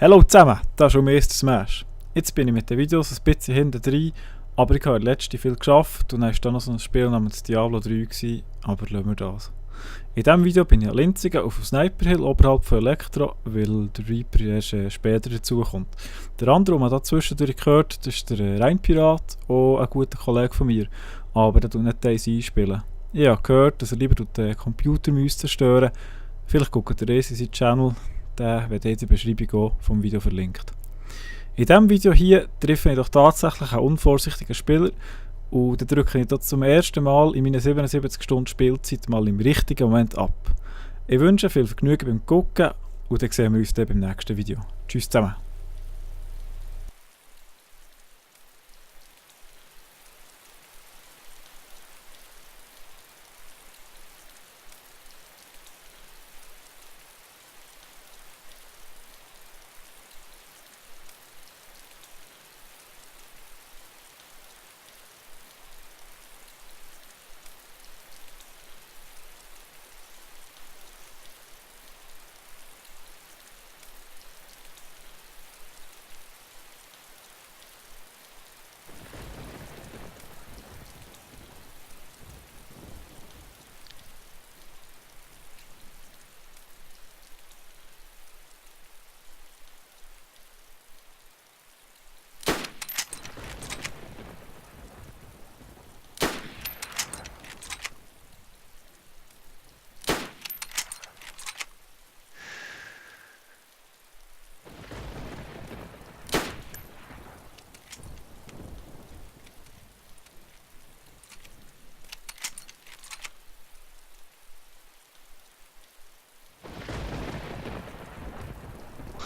Hallo zusammen, das ist schon mein erster Smash. Jetzt bin ich mit den Videos ein bisschen hinten drin, aber ich habe in der letzten viel geschafft und dann war da noch so ein Spiel namens Diablo 3 gewesen, aber lassen wir das. In diesem Video bin ich in Linzingen auf dem Sniper Hill oberhalb von Elektro, weil der Reaper erst später dazukommt. Der andere, den man da zwischendurch gehört, das ist der Rheinpirat, auch ein guter Kollege von mir, aber der tut nicht Daisy einspielen. Ich habe gehört, dass er lieber den Computer zerstören. Vielleicht guckt ihr in seinen Channel, der wird in der Beschreibung auch vom Video verlinkt. In diesem Video hier treffe ich doch tatsächlich einen unvorsichtigen Spieler und dann drücke ich dort zum ersten Mal in meinen 77 Stunden Spielzeit mal im richtigen Moment ab. Ich wünsche viel Vergnügen beim Gucken und dann sehen wir uns dann beim nächsten Video. Tschüss zusammen.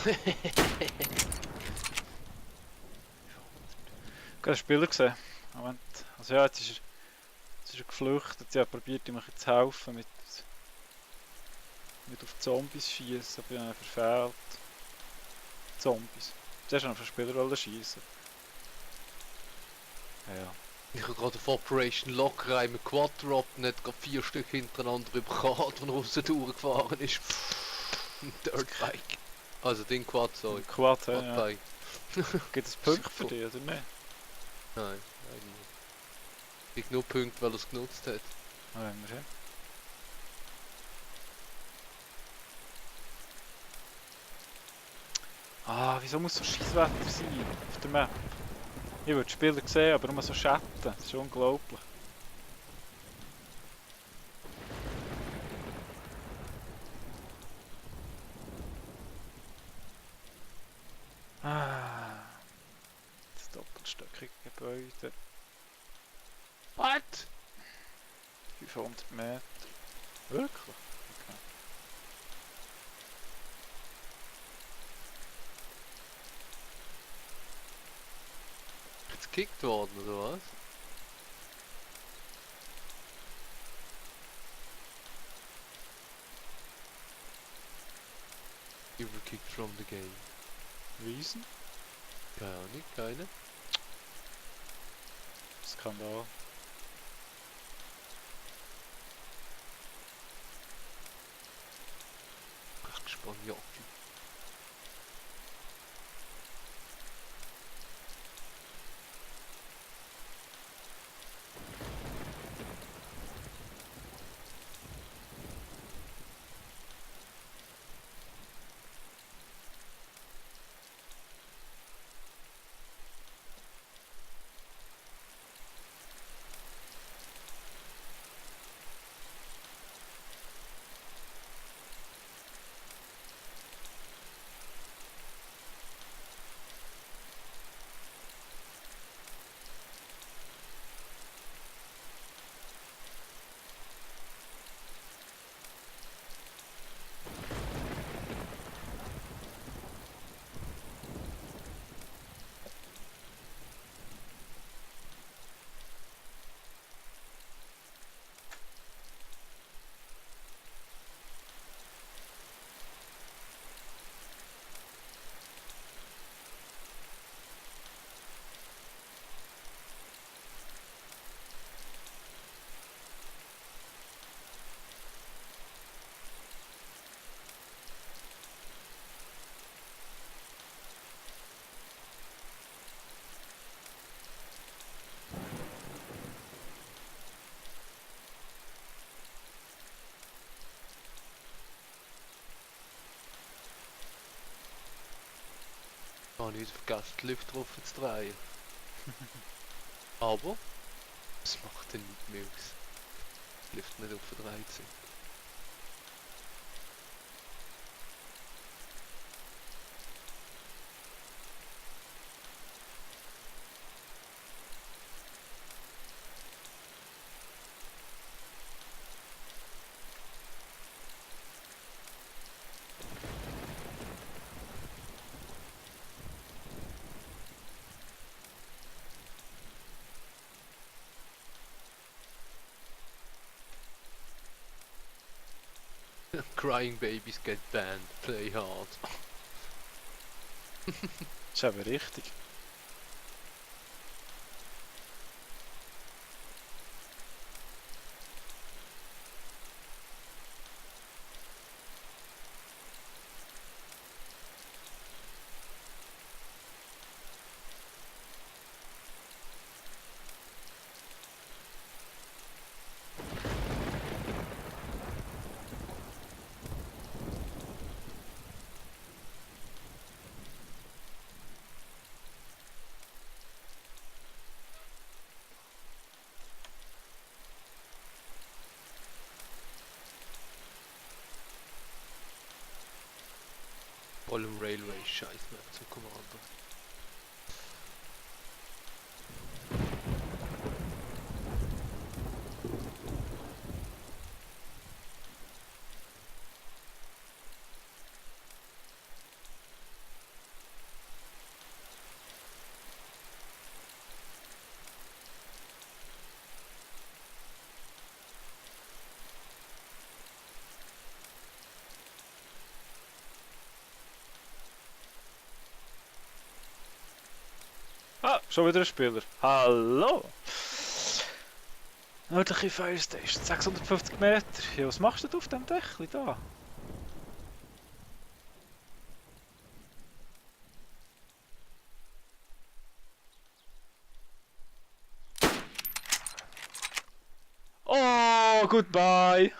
Ich habe einen Spieler gesehen. Moment. Also ja, jetzt ist er geflüchtet. Sie hat probiert, ihm zu helfen mit auf Zombies schießen, aber ich habe ihn verfehlt. Zombies. Zuerst auf den Spieler schießen. Ja. Ich habe gerade auf Operation Locker einen Quad droppt und hat gerade 4 Stück hintereinander über Kart, und raus durchgefahren ist. Ein Dirtbike. Also den Quad, sorry. Quad, ja. Quadbike. Gibt es Punkte für dich oder nicht? Nein, eigentlich. Ich krieg nur Punkte, weil er es genutzt hat. Immerhin. Ah, wieso muss so scheiß Wetter sein auf der Map? Ich würde die Spieler sehen, aber nur so Schatten. Das ist unglaublich. Ah, das doppelstöckige Gebäude. What? 500 Meter. Wirklich? Okay. Ist gekickt worden, oder was? You were kicked from the game. Reason? Keine Ahnung, keine. Skandal. Ach, gespannt, ja. Ich habe nicht vergessen, die Lüfter offen zu drehen. Aber, es macht dann nicht mehr aus. Die Lüfter nicht offen gedreht sind. Crying babies get banned. Play hard. Das ist eben richtig. Voll im Railway, scheiß Map zum Commander. Ah, schon wieder ein Spieler. Hallo! Nördliche Fire Station, 650 Meter. Ja, was machst du auf dem Dächli da? Oh, goodbye!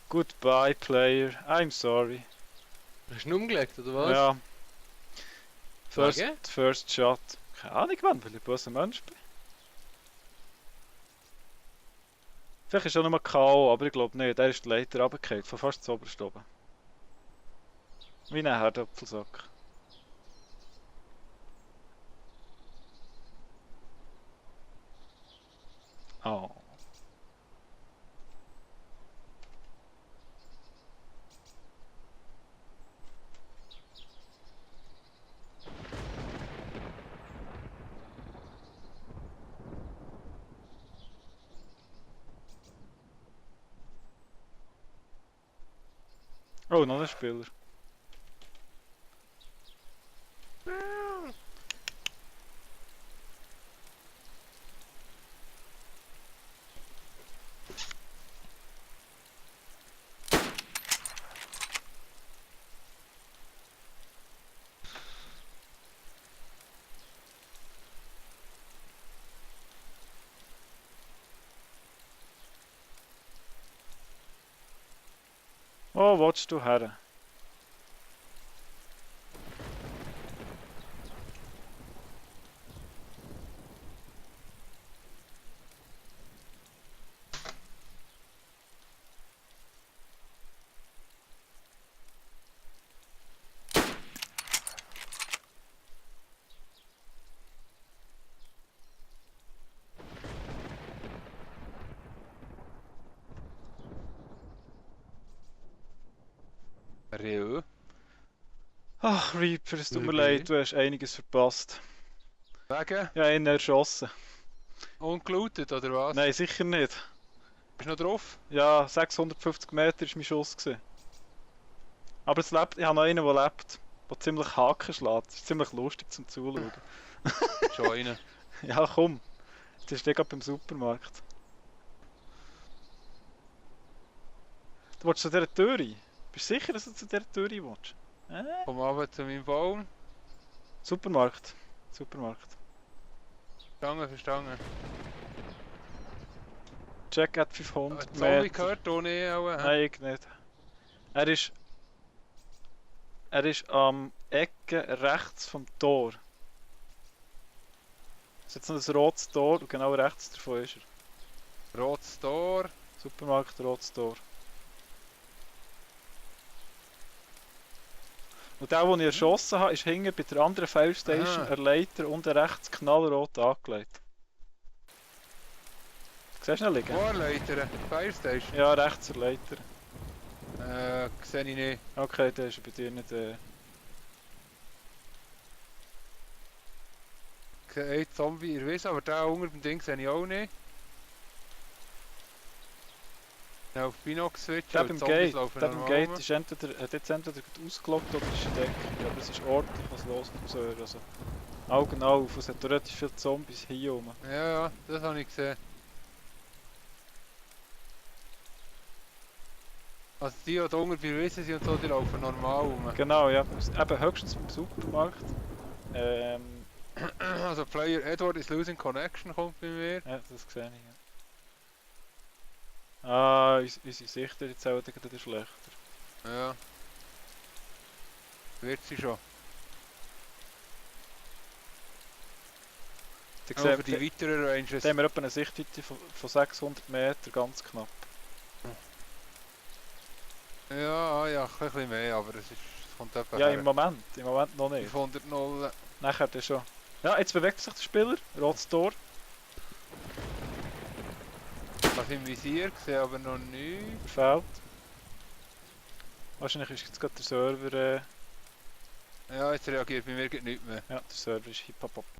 Goodbye, player. I'm sorry. Hast du ihn umgelegt, oder was? Ja. Wegen? First shot. Keine Ahnung wann, weil ich ein böser Mensch bin. Vielleicht ist er noch mal K.O., aber ich glaube nicht. Der ist die Leiter runtergefallen, von fast zu oberst oben. Wie ein Herdöpfelsack. Oh. Oh, noch ein Spieler. Wo willst du her? Reo. Ach, Reaper, es tut mir Okay. leid, du hast einiges verpasst. Wegen? Ja, einen erschossen. Ungelootet, oder was? Nein, sicher nicht. Bist du noch drauf? Ja, 650 Meter war mein Schuss gewesen. Aber es lebt, ich habe noch einen, der lebt, der ziemlich Haken schlägt. Das ist ziemlich lustig zum Zuschauen. Schon einen. Ja, komm. Jetzt ist der gerade beim Supermarkt. Du willst zu dieser Tür rein? Bist du sicher, dass du zu dieser Tür rein willst? Komm runter zu meinem Baum. Supermarkt. Supermarkt. Verstangen, verstangen. Jack hat 500 Zombie Meter. gehört, ohne auch. Nein, ich nicht. Er ist am Ecke rechts vom Tor. Es ist jetzt noch ein rotes Tor und genau rechts davon ist er. Rotes Tor. Supermarkt, rotes Tor. Und der, den ich erschossen habe, ist hinten bei der anderen Fire Station Aha. ein Leiter unten rechts knallrot angelegt. Siehst du ihn liegen? Wo Leiter? Fire Station? Ja, rechts der Leiter. Sehe ich nicht. Okay, der ist bei dir nicht... Ein Zombie in der Wiese, aber der unter dem Ding sehe ich auch nicht. Ja, auf Binox switchen. Der weil beim Zombies Gate, laufen der beim normal Gate rum. ist hat jetzt entweder gerade ausgelockt oder ist in Deckung. Aber es ist ordentlich was los auf dem Server. Also, Augen auf, es hat relativ viele Zombies hier rum. Ja, das habe ich gesehen. Also die, die unter bei der Wiese sind und so, die laufen normal rum. Genau, ja. Eben höchstens beim Supermarkt. Also Player Edward is losing connection kommt bei mir. Ja, das sehe ich. Ja. Ah, unsere Sicht ist jetzt auch wieder schlechter. Ja. Wird sie schon. Da Aber für sehen die weiteren Ranges. da haben wir etwa eine Sichtweite von 600 Meter, ganz knapp. Ja, ja, ein bisschen mehr, aber es kommt etwa Ja, her. im Moment noch nicht. 500 0. Nachher dann schon. Ja, jetzt bewegt sich der Spieler, rotes Tor. Ich habe im Visier gesehen, aber noch nicht. Verfehlt. Wahrscheinlich ist jetzt gerade der Server, Ja, jetzt reagiert bei mir geht nichts mehr. ja, der Server ist hip-hop.